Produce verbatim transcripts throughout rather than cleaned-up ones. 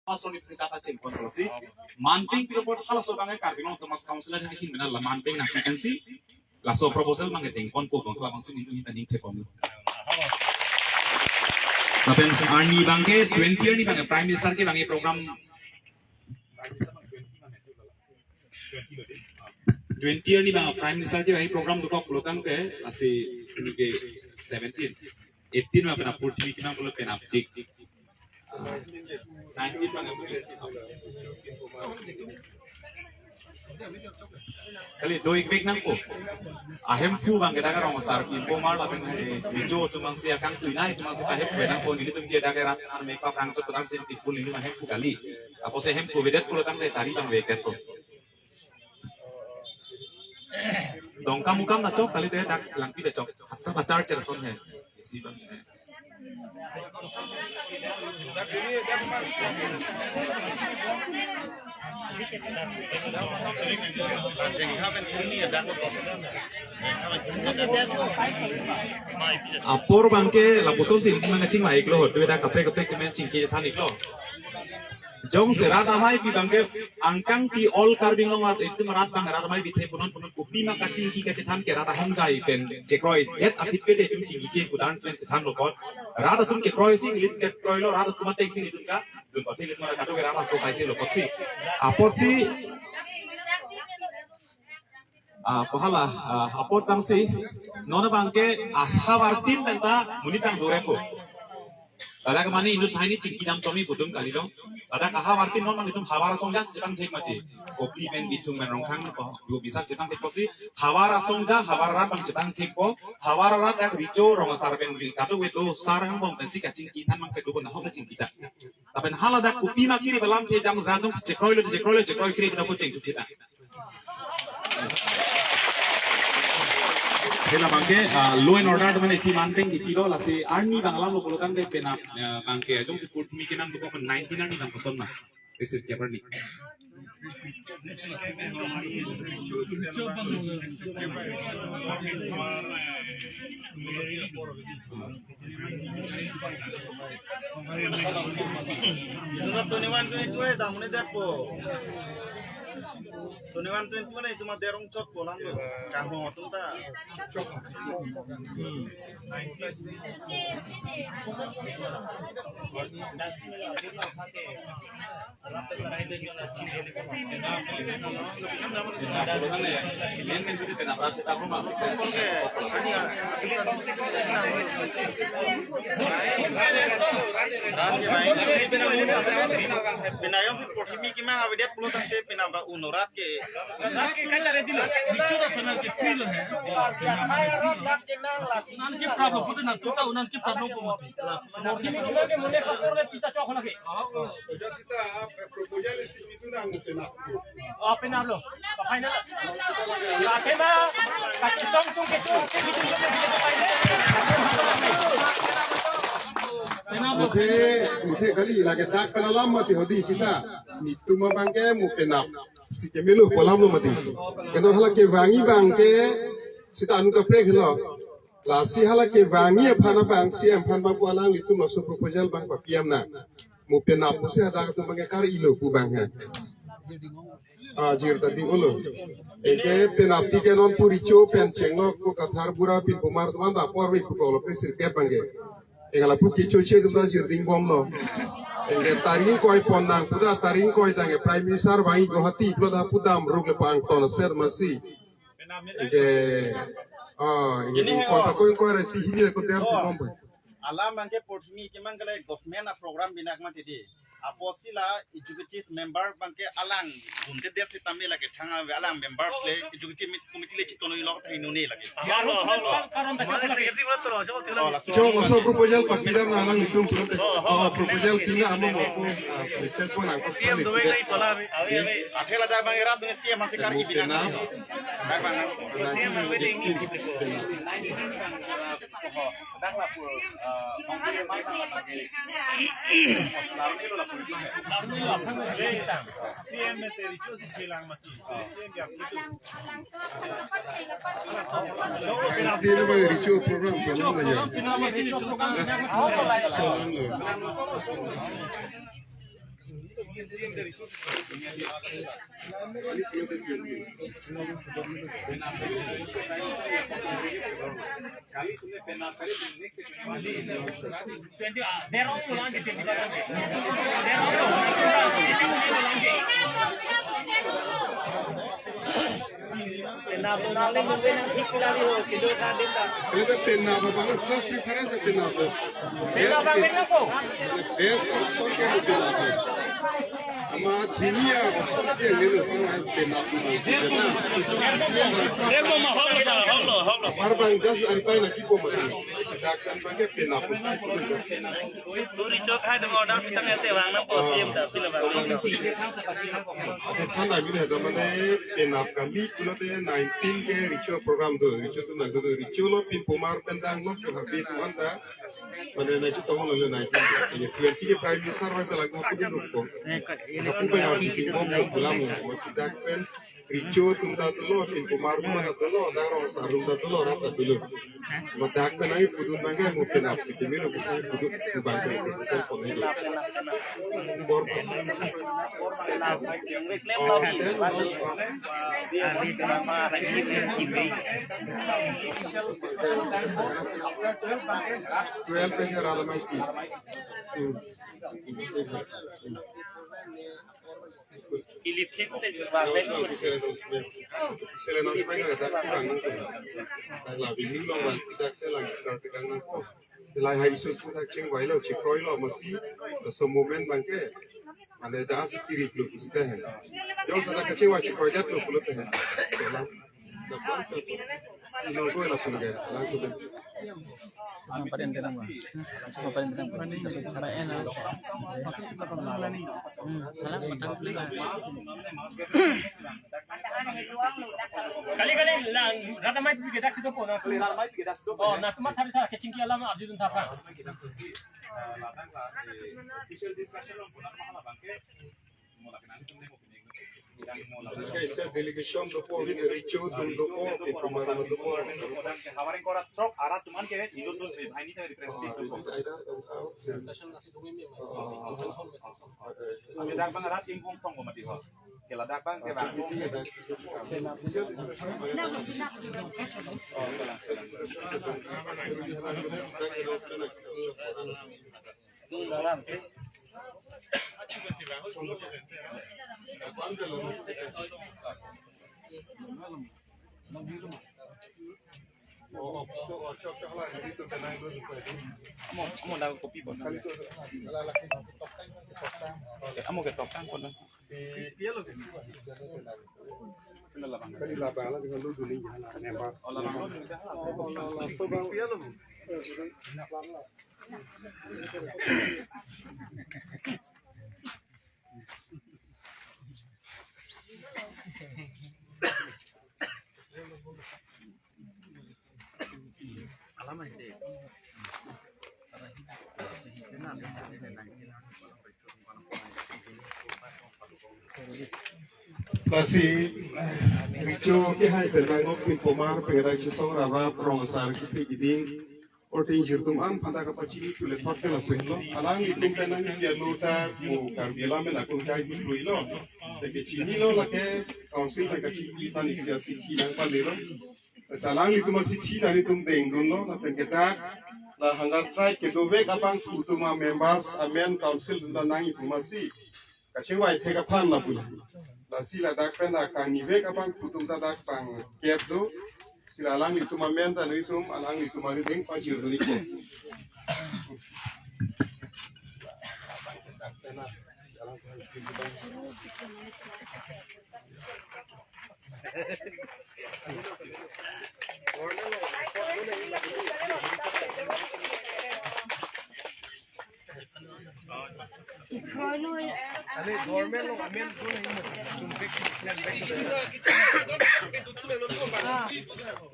Halaso ni pisi kata chengpon pusi. Manpeng pilo apot halaso abangke Karbi Anglong Autonomous Council ahin mena la manpeng nangpikansi. Laso proposal abangke dengpon po bang labangsi ningdung hita ning thepon. Lapen arni abangke twenty arni abangke Prime Minister ke abangke program twenty arni abang Prime Minister ke abangke program dokok pulo tangte lasi ke seventeen, eighteen ma penap purthimi kenang pulo penap dik. Nineteen abang. Kali do-ik bek nangpo. Ahemphu abangke dak Rong Asar Pinpo Kmar lapen, eh, Rijo atum abangsi akangtui nai atum abangsi ahemphu nangpo, nelitum ke dak rat arme pa prang chot prang sin tipul nelitum ahemphu kali. Apotsi ahemphu avedet pulo tangte chari abang avedetpo. Dongkamukam ta chok kalite dak Langpi ta chok. Hasta bachar cherson he. Isi abang. Apor abangke lapuson si nangkachingvai-iklo, hotdo dak kaprek kaprek kemen chingki than-iklo. Jongsi rat amei pi abangke angkang ti all Karbi Anglong rat itum rat abang rat amei pi the punon punon kopima kachingki kachethan ke rat ahongjai pen chekroidet aphi pete itum chingki ke kudan pen chethanlo apot. Rat atum kekroisi nelitum kekroilo, rat atum atengsi nelitum ka dun pati nelitum rat katu ke rat aso saisi lo apotsi. Apotsi Ah, pu hala, ah, apot abangsi, non abangke, ah, havartin penta, monit abang dore po. Ladak mane inut banghini chingki dam chomi pudun kalilo. Ladak havartin non abang itum havar asong jas chethan thek mati. Kopili pen Bithung pen Rongkhang, oh, duo bisar chethan thek pusi. Havar asong ja, havar arat abang chethan thek po. Havar arat dak Rijo Rong Asar pen bi, kado wedo sar hangbong pensi kachingki than abangke duo na ho kachingki ta. Lapen hala dak kopima kiri balam the jam random chekroilo, chekroilo, chekroi kiri bena po cheng kita. Hela abangke, ah, law and order teman isi manpeng di pilo lasi arni abang alam lo pulo tangte penap, ah, abangke jongsi purthimi kenang dokok nineteen arni abang koson ma. Isi tiap arni. Twenty-one, twenty-two eh, damuni det po. Twenty-one, twenty-two na itum aderong chot po lang lo. Kangho atum ta. Penap jongsi purthimi kemang avedet pulo tangte penap ba uno rat ke. Purthimi kemang ke mone sapor le pita chok lagi. Oja sita, ah, proposal isi bisu nang penap. Oh, penap lo. Final. Akhema, kachisong tung ketung, ketung, ketung, ketung, final. Muthe, muthe kali lake dak pen alam mati hodi sita. Netum abangke mu penap. Si kemelo pu alam lo mati. Keno hala kevangji abangke sita anu kaprek lo. Lasi hala kevangji aphan abang C M aphan abang pu alanglitum laso proposal abang papiam nang. Mu penap pusi hadak atum abangke kar-ilo pu abang ha. Ah, jir ta ding-olo. Anke penap ti ke non pu Richo pen chenglok pu Kathar Bura Pinpo Kmar atum anta apor ave pu kolo kre sirkep abangke. Anke lapu kechoche atum ta jir dingbomlo. Anke tarni koi pon nang pu ta tarni koi tangke Prime Minister vangji Guwahati pulo ta pu dam ruk le pangton aser masi. Anke, ah, anke ini koi ta koi koi resi hini le ko der ko bom. Alam abangke purthimi kemang kali government a program binak mati di. Apotsi la executive member abangke alang gunte det sitame lake thang ave alang members le executive committee le chiton lo ta inut ne lake. Halo, halo. Karon ta karon ta. Mane secretary bolo to, jo, jo. Oh, laso. Chong, laso proposal papiram nang alanglitum pulote. Oh, oh, oh, proposal tina amo mo ko, ah, research mo nang ko. C M domain na itola ave. Ave, ave. Athela dak abang erat abang C M masih kari binak. Dak abang. C M waiting. Dina ba Richo program ko lang ya. Salam lo. Ele ta penap abang first preference penap. Penap abang penap ko. Best option ke penap. Amat hini a option ke nilo abang penap. Eko ma holo sa, holo, holo. Apar abang just antai na kipo mati. Dak kan abang ke penap. Uri chok hai dong order pitang ete abang na posim ta pila abang. Ate than abidi heta mane penap kali pulote nineteen ke recho program do, recho atum nangdo, recho lo pinpomar pen danglo ke habit manta. Mane na chito lo nineteen ke, twenty ke Prime Minister vai pelak na pudun rukko. Aku pe habit mo mo pulang mo sidak pen recho atum ta dolo, pinpomar atum ta dolo, dak rong asar atum ta dolo, rat ta dolo. Madak pen ai pudun mangke mo penap si kimi lo bisa pudun tu bang ko bisa pon hai. Bor. Oh, then, oh, oh. Twelve ke Radha Maipi. Hmm. Ili thik te jurwang le. Sele non pai na dak si bang nang. Dak la bini long bang si dak se lang si dak nang ko. Lai hai isus ko dak chengvai lo, chekroi lo masi. Laso moment abang ke. Mane dak si kiri plu si te hai. Jongsi dak kachengvai chekroi det lo pulote hai. Dak pon se. Ino ko la pun ke. Langsung. Apa yang tenang, Bang? Apa yang tenang, Bang? Hmm, salam, matang, please. Kali kali lang, Radha Maipi ke dak si dopo na. Kali Radha Maipi ke dak si dopo. Oh, na tuma thari thari kechingki alam abdi dun thapha. Official discussion lo puna mahala abang ke. Kaisa delegation dopo, recho atum dopo, pinpomar atum dopo. Hamaring kora trok arat tuman ke, ido tu bahini ta representative dopo. Discussion nasi dumi mi. Ami dak abang rat ingkung tong ko mati ho. Ke ladak abang ke bang. Amo, amo na kopi bon. Amo ke tokang kon. Kali labang lagi lalu dulu ya, nembak. Oh, labang lagi. Lasi, eh, recho kehai pen nangkok pinpomar pengerai chesong rap rap rong asar kethek keding. Orting jirtum an phanta kapachini pule thot ke lapu henlo. Alanglitum pen nangpi alo ta mo Karbi alam pen akun kai kusrui lo. Te kechinilo lake council pen kachini pan isi asithi nangpalelo. Lasi alanglitum asithi ta nelitum dengdunlo, lapen ke dak la hunger strike kedovek abangphu atum a members amen council atum ta nangkipu masi. Kachingvai thek aphan lapu la. Lasi ladak pen akangni vek abangphu atum ta dak pangkep do. Lasi la alanglitum amen ta nelitum, alanglitum arideng pajir do niko.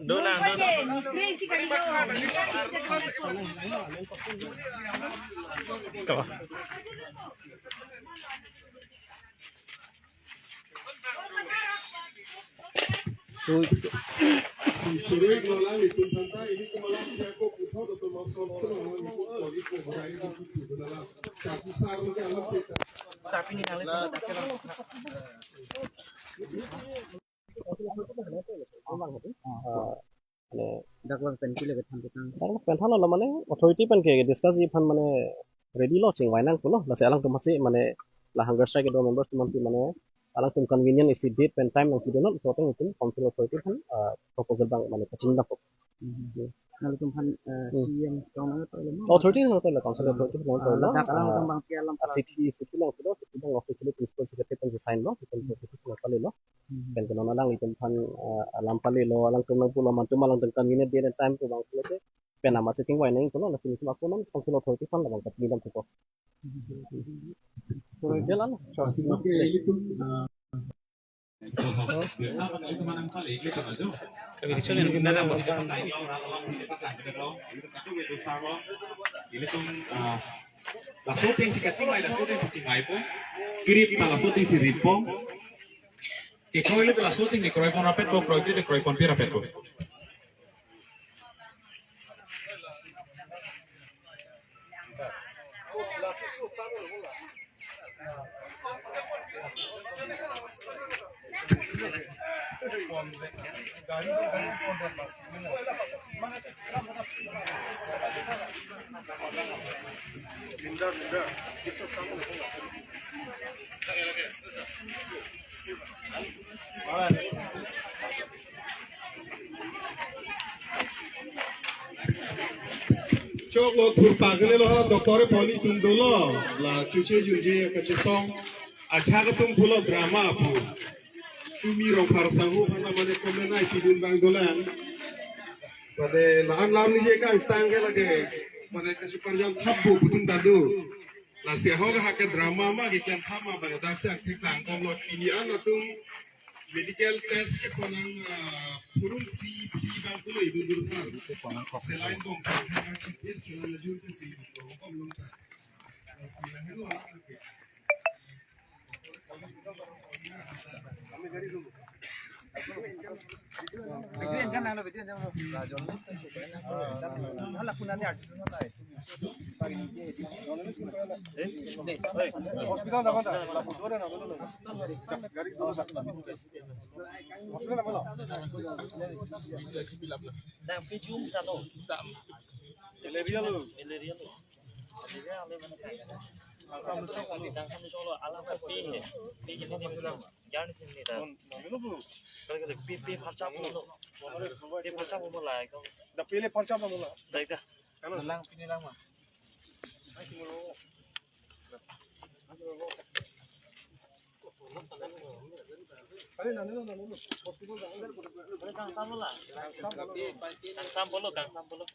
Dona, dona. Tuh. Tuh. Suruh ngelola itu tanta ini kemalam saya kok putar atau maskot itu ngelola itu kok itu kok itu itu dalam satu sarung dalam kita. Tapi ni nang le dak ke lang. Ah, mane dak lang pen kile kethan kethan. Dak penthan lo mane authority pen ke discuss ji aphan mane ready lo chingvai nangkok lo. Lasi alangtum aphansi mane la hunger strike kedo members atum aphansi mane alangtum convenient isi date pen time nangpidun non, so ateng itum council authority aphan, ah, proposal abang mane pachini nangkok. Nangtum aphan, eh, Hmm. C E M tong nang to lo. Authority nang to lo, council authority nang to lo. Dak alam Ah, tong abang pi alam a city, city nang to lo, city nang officially principal secretary pen sign lo, pen Hmm. city nang pale lo. Hmm. Pen ke non alanglitum aphan, eh, alam pale lo, alangtum nang pulo mantum alangtum convenient date and time pu abang pulote pen ama sitting wai nangkok lo, lasi nelitum ako non council authority aphan labang pachini nangkok. Jalan. Oke, ilitum, eh, Ilitum, ah, laso atengsi kachingvai, laso atengsi chingvaipo. Krip ta laso atengsi rippo. Kekroi le laso atengsi kroipon rapetpo, kroikre le kroiponpi rapetpo. Choklo thurpaklelo hala doctor poni atum dolo. La chuche junje kachesong. Ajahak atum pulo drama pu. Tumi Rongphar sangho aphan mane comment ai pidun abang dolang. Mane la-an lam neli kangtang ke lake. Mane kachiparjam thap pu pu atum ta do. Lasi ahok ahak ke drama ma keklem thap ma bang dak si angthek tangkong lo pini an atum medical test ke konang, ah, purun free, free abang pulo ibu guru kan. Saline bom kan, kan si test saline lajur ke si bom bom lung ta. Lasi la helo alam ke. Malaria lo. Malaria lo. Malaria ale mane kai kana. Kangsam lo chok kali, kangsam lo chok lo, alam ka pi he. Pi he ni ni. Jan sini ta. Kali kali pi pi pharcha mo lo. Pi pharcha mo la ekdom. Da pi le pharcha mo la. Da ekdom. Lang pini lang ma. Kangsam lo la. Kangsam bolo, kangsam bolo.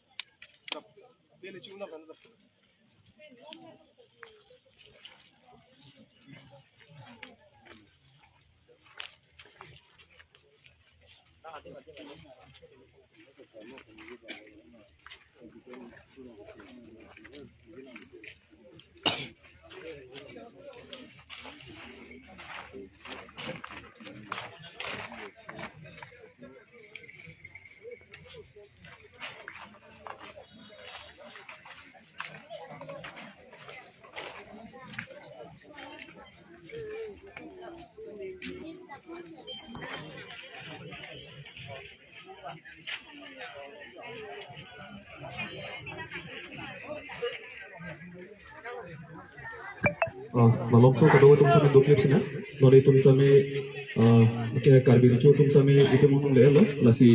Ah, malomso kadokave atum sitame doklip sina. Nori atum sitame, ah, ke Karbi Recho atum sitame itum monong le lo. Lasi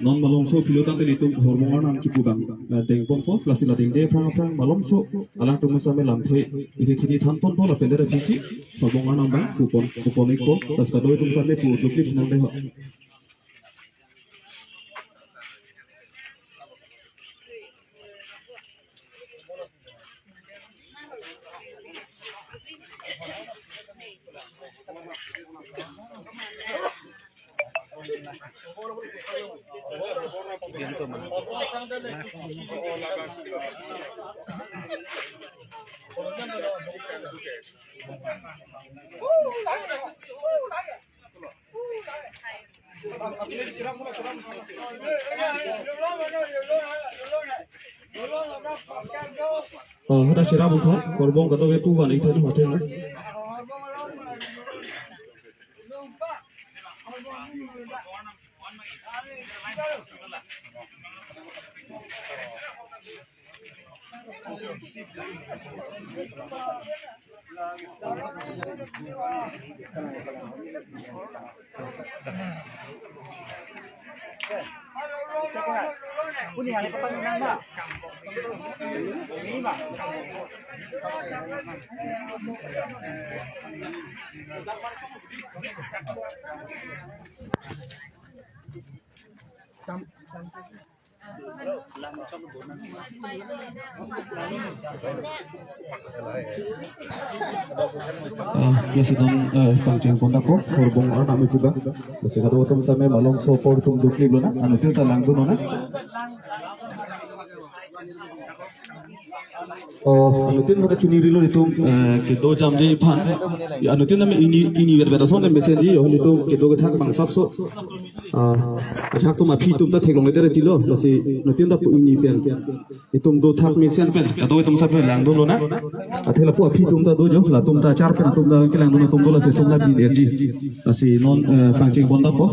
non malomso philo tangte itum Horbong Arnam chipu abang, ah, dengponpo. Lasi la dengde aphrang aphrang malomso alangtum sitame lamthe ithi thini thanponpo lapen dera phisi Horbong Arnam abang pupon pupon ikpo. Lasi kadokave atum sitame pu doklip sina de ho. Ah, hadak cherap bangphu, Horbong kadokave pu van ik than hotel. Ah, lasi non, eh, pangcheng pon dapo, horbong arnam ipuda. Lasi kadokave atum same malom so apor atum dukli lona, anuttin ta langdun lona. Oh, anuttin maka chunirilo itum, eh, kedo jamji aphan. Ya, anuttin nami ini, ini vet vet asonte mesenji, oh, itum kedo kethak bang sapso. Ah, ajahak atum aphi atum ta theklongle tero tilo, lasi anuttin ta pu ini pen. Itum dothak mesen pen, kadokave atum same langdun lona. Athe lapu aphi atum ta do jo, latum ta char pen atum ta kelangdun atum do, lasi sum la bin erji. Lasi non, eh, pangcheng pon dapo.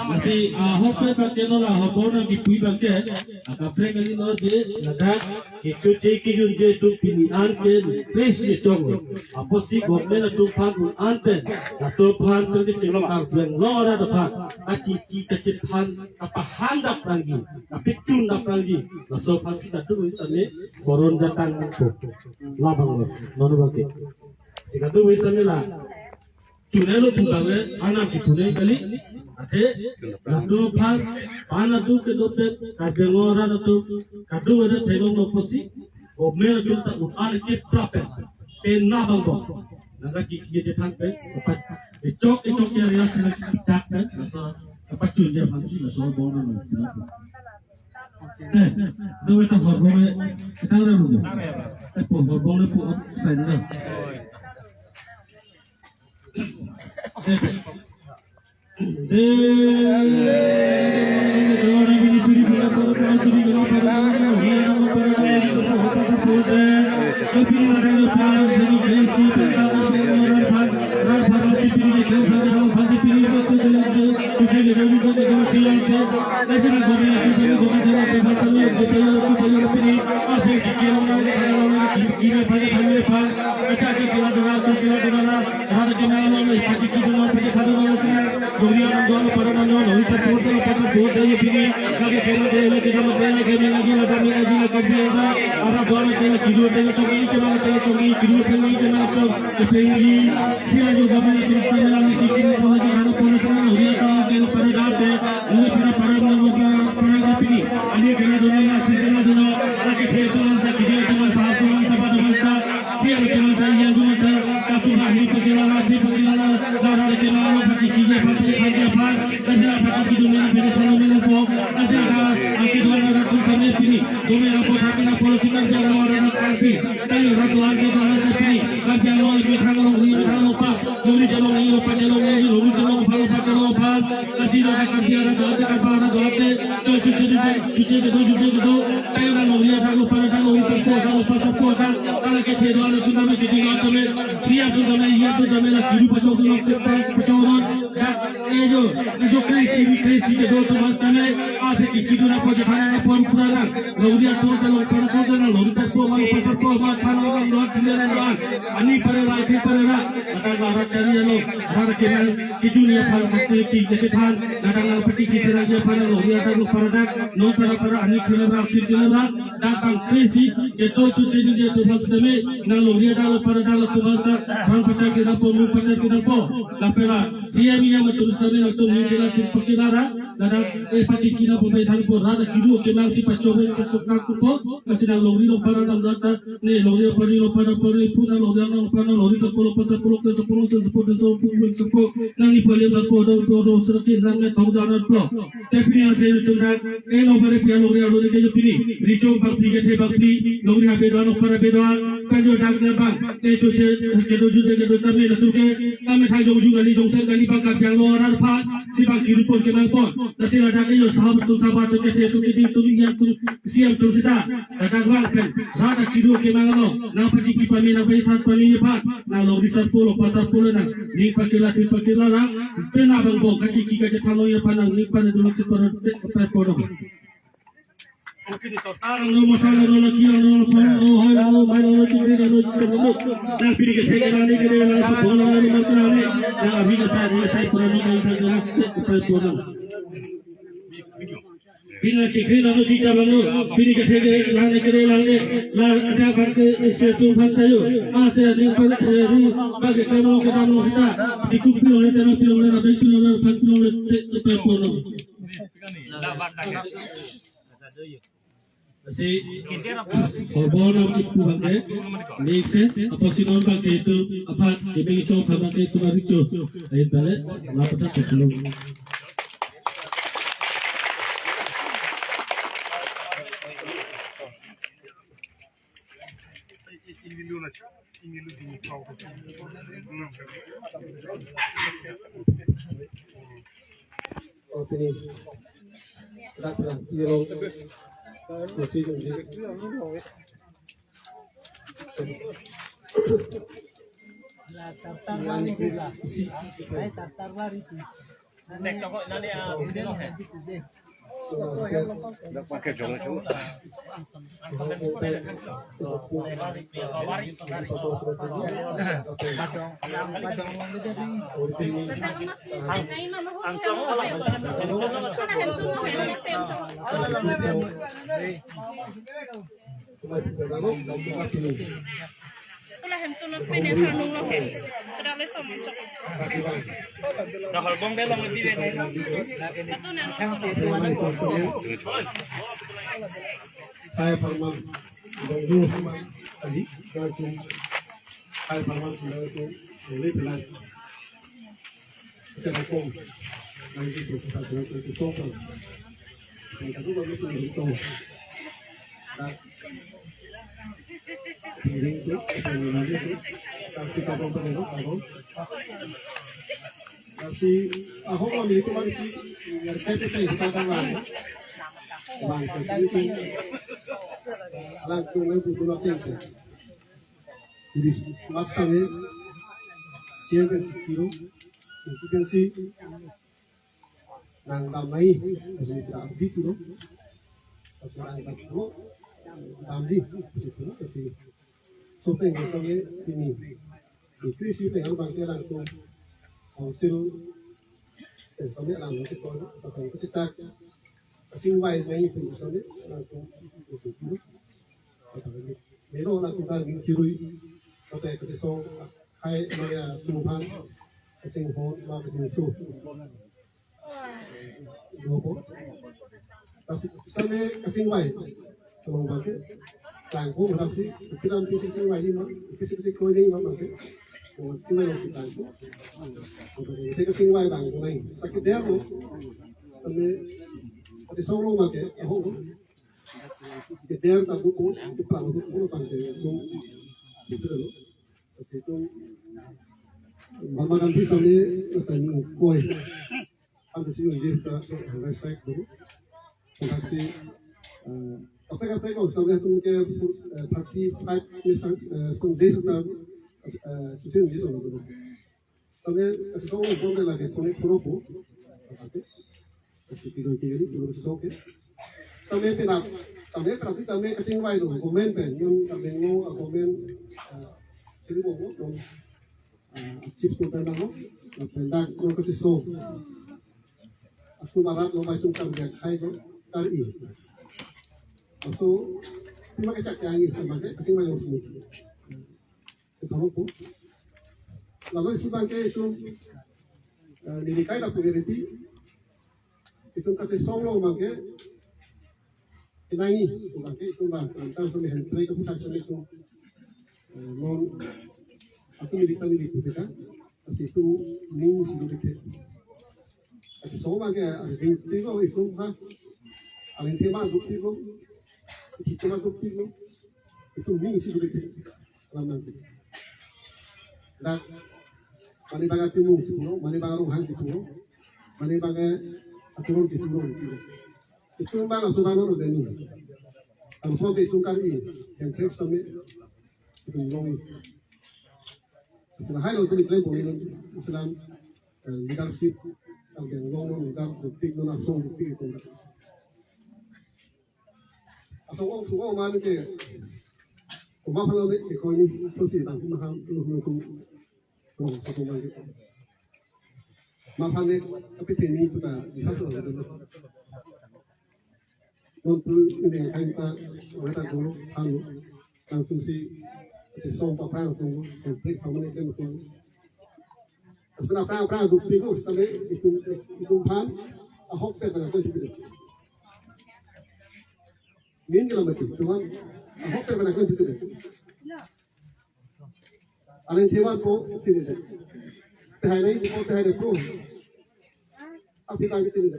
Lasi, ah, hope abangke non la horbong nangkepi abangke, ah, kaprek kali non je ladak kechoche kejunje atum pini an ke pes kechong. Apotsi government atum aphan un-an pen, latum aphan pen kechenglok Karbi Anglong arat aphan kachithi kachethan kapahan dap nangji, kapitun dap nangji, laso aphansi kadokave sitame horon jatang nangpo. Labanglo, non abangke. Si kadokave sitame la chunelo pu abang le arnam kepu nang kali. Athe latum aphan pan adu kedo pen Karbi Anglong arat atum kadokave theklonglo pusi government atum ta un-an keprap pen, pen labangpo. Nangkachikji chethan pen, kapat, echok echok area sila kitak pen, laso kapachunji aphansi laso horbong nang. Eh, do eta horbong le, kita ora lu. Eh, po horbong le po sai na. Eh, eh, Dongri aram don para nano, nori satu hotel pada dua dari pini, lagi kena dia, lagi nama dia, lagi mana dia, lagi mana dia, lagi dia, ada dua hotel, lagi dua hotel, lagi itu, lagi hotel, lagi dua hotel, lagi mana tu, kepengi, sila juga mana cerita dalam itu, kita kalau lagi ada polis sana, nori atau hotel pada date, nori pada para nano, para, para di pini, ada kena dona, sila dona, lagi dia tu, lagi dia tu, satu, satu, satu, Siang teman saya yang guna tak tu hari perjalanan di perjalanan, lara kenal pagi kiri pagi pagi apa, kerja pagi di dunia beri selalu menampo, kerja ada aki dua ratus sampai sini, dunia apa tak kena polisi kerja orang orang tak arti, kalau ratu arti dua ratus sini, kerja orang lebih terang orang lebih terang lupa, lebih jalong lebih lupa jalong lebih lebih jalong lupa lupa jalong lupa, kasih dah kerja ada dua ratus apa ada dua ratus, tu cuci cuci cuci cuci cuci cuci, kayu dan lebih ada lupa ada lebih terkuat ada lupa terkuat. Ala ke thedo anu tunda me chiti lo tame, siap tunda me, iya tunda me la kiru pachok tunda me, pachok tunda me. Dak, eh, jo, jo crazy, crazy ke do tunda tame, ase ki kidu na po jepana na po pura na. Lori atur ke long para tunda na, lori sar po, malu pasar po, ma than long long, lori sila na long. Ani pare la, ani pare la. Kata la rat kari alo, rat ke na, kidu ni aphan, pasti ki ke than, kadang la pati ki serang dia para, lori atur para dak, long para para, ani kena rak, kena rak. Datang crazy, keto cuci ni dia tu mas demi, na lori ada lo para ada lo tu mas da, bang pacar kita po, mu pacar kita po. Lapela, siang ni yang betul sekali na tu ni kita tu pakai lara, dada, eh, pasti kita po, baik hari po, rada kidu, kenal si pacobe, pacok nak tu po, kasi na lori lo para nam data, ni lori apa ni lo para, para ni pun na lori lo para, lori sepuluh, sepuluh, sepuluh, sepuluh, sepuluh, sepuluh, nang ni paling sepuluh, do, do, do, serakin, nang ni tong jalan po. Tapi ni hasil tu nak, Eh, no bare pia lori alo ni kejo pini. Richong bakpli kethe bakpli. Lori ha bedoan, okpara bedoan. Kanjo dak na bang. Eh, so se, kedo juje kedo tame la turke. Tame thai jong ju kali jong sen kali bang kapiang lo arar pha. Si bang kiru pon kemang pon. Nasi la dak kejo sahab tu sabar tu kethe tu kidi tu yang tu siam tu sita. Dak bang pen. Rada kiru kemang lo. Na pati ki pami na pati than pami ni pha. Na lori sar pulo pasar pulo na. Ni pakila ti pakila na. Pena bang bong kaki ki kaje thalo ya panang ni pana dulu si poro te kapai poro. Oke, di sosar lo masa lo lo ki lo lo pon lo hai lo mai lo lo chikri lo lo chikri lo. Na pini ke theke na ni ke na su pon lo lo ma kra ni. Na abhi ke sa ni sai pura ni ke sa ni te kapai poro. Pini chikri lo lo chicha bang lo. Pini ke theke na ni ke na ni. La ada bar ke se tu phan tayo. A se ni pa se ru ba ke kamo ke dam lo sita. Di kupi lo le tano pilo le na be pilo le phan pilo le te kapai poro. Asi, horbon am kipu bangke, mixse, apotsi non bangke itu, apat, kemeng iso bangke itu bang itu. Ain tale, lapatak ketulung. Oh, pini. Rak, rak, irong. Kusi, kusi. Tula hem tu nok pene sa nung lo hem. Kedale som chok. Dah hal bong de long di de. Atu na nok. Hai parman. Dong du parman. Ali. Dong du. Hai parman sila tu. Boleh bilang. Cara kong. Nanti tu kita sila tu sopan. Yang kedua bagi tu itu. Piring tu, piring tu, taksi kabong tu, kabong. Taksi, ahok mami itu mami si, ngerti kita itu tangan. Bang, taksi itu, lang tu, lang tu, lang tu. Jadi, mas kami, siang kan si kilo, itu kan si, nang dam nai, kasi kita abdi kulo. Kasi nang dam kulo, dam di, kasi kulo, kasi. Sopeng kasi ini, ini. Itu isi tengah bangke langkung. Council, Sami alam kita kita kita cecak. Kachingvai nangji pu sami alam kita. Mero alam kita nangchirui. Kita kita song hai maya tumhan kachinghon ma kachingso. Dopo. Lasi sami kachingvai. Kalau bangke, tangko berhasil, kita nanti si chingvai ni ma, kita si chingvai ni ma bangke. Oh, chingvai nanti tangko. Kita kachingvai bang, nai. Sakit dia lo. Kami, kati solo bangke, oh. Kita dia tak dukung, kita tak dukung bangke. Kita lo. Lasi itu, Mahatma Gandhi sami, kata ni koi. Anto si unjir ta so respect dulu. Kontak si, eh, apa kata ko sampai atum ke, eh, thirty five years, eh, stone days ta, eh, tujuh unjir so dulu. Sampai kasi so bom de lagi konek puro po. Kasi tiga tiga ni puro so ke. Sampai penap, sampai penap sampai kachingvai dulu. Komen pen, yun kami ngo komen, eh, sini mo mo. Ah, chief ko pen ako, pen dak ko kati so. Aku marat lo bai tung kar dia khai ko kar-i. So, cuma kecak yang ini sama ke, cuma yang sini. Kita ko. Lalu isi bangke itu, eh, nelikai la pugiriti, itu kasi song lo bangke, kenangi, itu bangke, itu bang, tentang sami hentre ke putar sami itu. Eh, non, aku milik kami di P T K, kasi itu ning si dulu ke. Kasi song bangke, ada ning tigo itu ha, ada tema duk tigo, itu tema duk tigo, itu ning si dulu ke. Alam nanti. Dak, mane bang atimung si pulo, mane bang arong hang si pulo, mane bang, eh, aturon si pulo. Itu bang asuh bang lo deni. Ang po ke itu kar-i, yang trek sami, itu long. Sila hai lo tu ni klem po ni Islam, eh, leadership, ang yang long lo leader, tu pik lo na song tu pik itu. Asong ong suwa man ke. Kuma palo ne ke koni so si bang kuma ham lo lo kum. Rong so kuma ke. Ma phane kapiteni puta bisa so. Non tu ini kain pa weta guru anu. Nangtum si, si song paprang tung, konflik harmoni ke tung. Asana prang prang duk tigo, sabe itum, itum phan, ahok te bana ko tigo. Min ke lama tu, tuan, ahok te bana ko tigo. Alen thewan po tigo. Tehai nai po, tehai nai po. Api lagi tigo.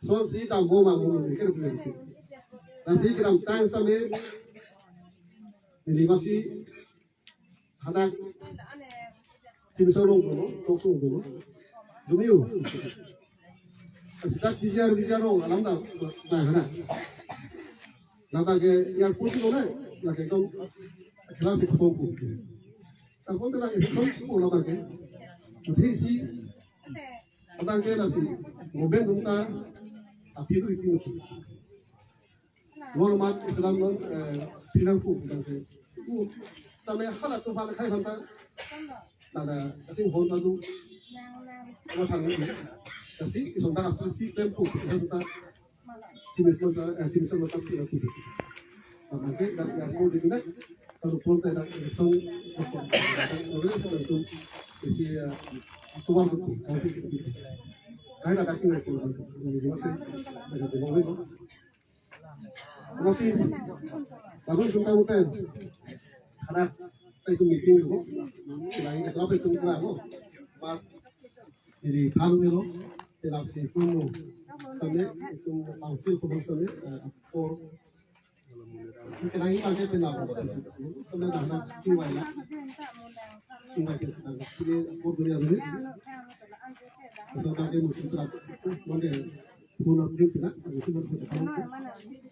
Son si dam bom amun ni kerap lagi. Nasi kedamtang sami neli masi hadak simi sorong dulu, toksong dulu. Dumiu. Nasi dak bijar bijar rong alam dak dak hadak. Laba ke yang pun tu na, lagi kom kelas itu pun. Aku tu lagi son semua laba ke. Uthi si Abang ke nasi, moben dum ta, api tu ipi tu. Lor mat Islam non, eh, pinang ku, abang ke. Ku, sampai hala tu hala khai hanta. Nada, kasi hon ta tu. Apa thang ni? Kasi, isong ta, apa si klem ku, isong ta. Simis mata, eh, simis mata pura pura. Maka dak ya mau di dak, kalau pun tak dak election, election itu isi, eh, keluar betul, kalau sih gitu. Saya dak kasih lagi, kalau masih ada di bawah itu. Masih, baru kita mungkin ada itu meeting itu, selain itu apa itu berapa? Jadi, phan melo, tilap si phan lo. Sami, itum council ko sami, eh, akor. Kenai pakai tilap. Sami dah na, tinggal na. Tinggal ke sedang. Ini akor dunia ini. So, pakai musim tilap. Mana, pun nak dia tidak, itu mana kita tahu.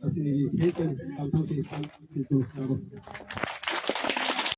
Kasi ni, hekan, tentang si phan, itu, apa.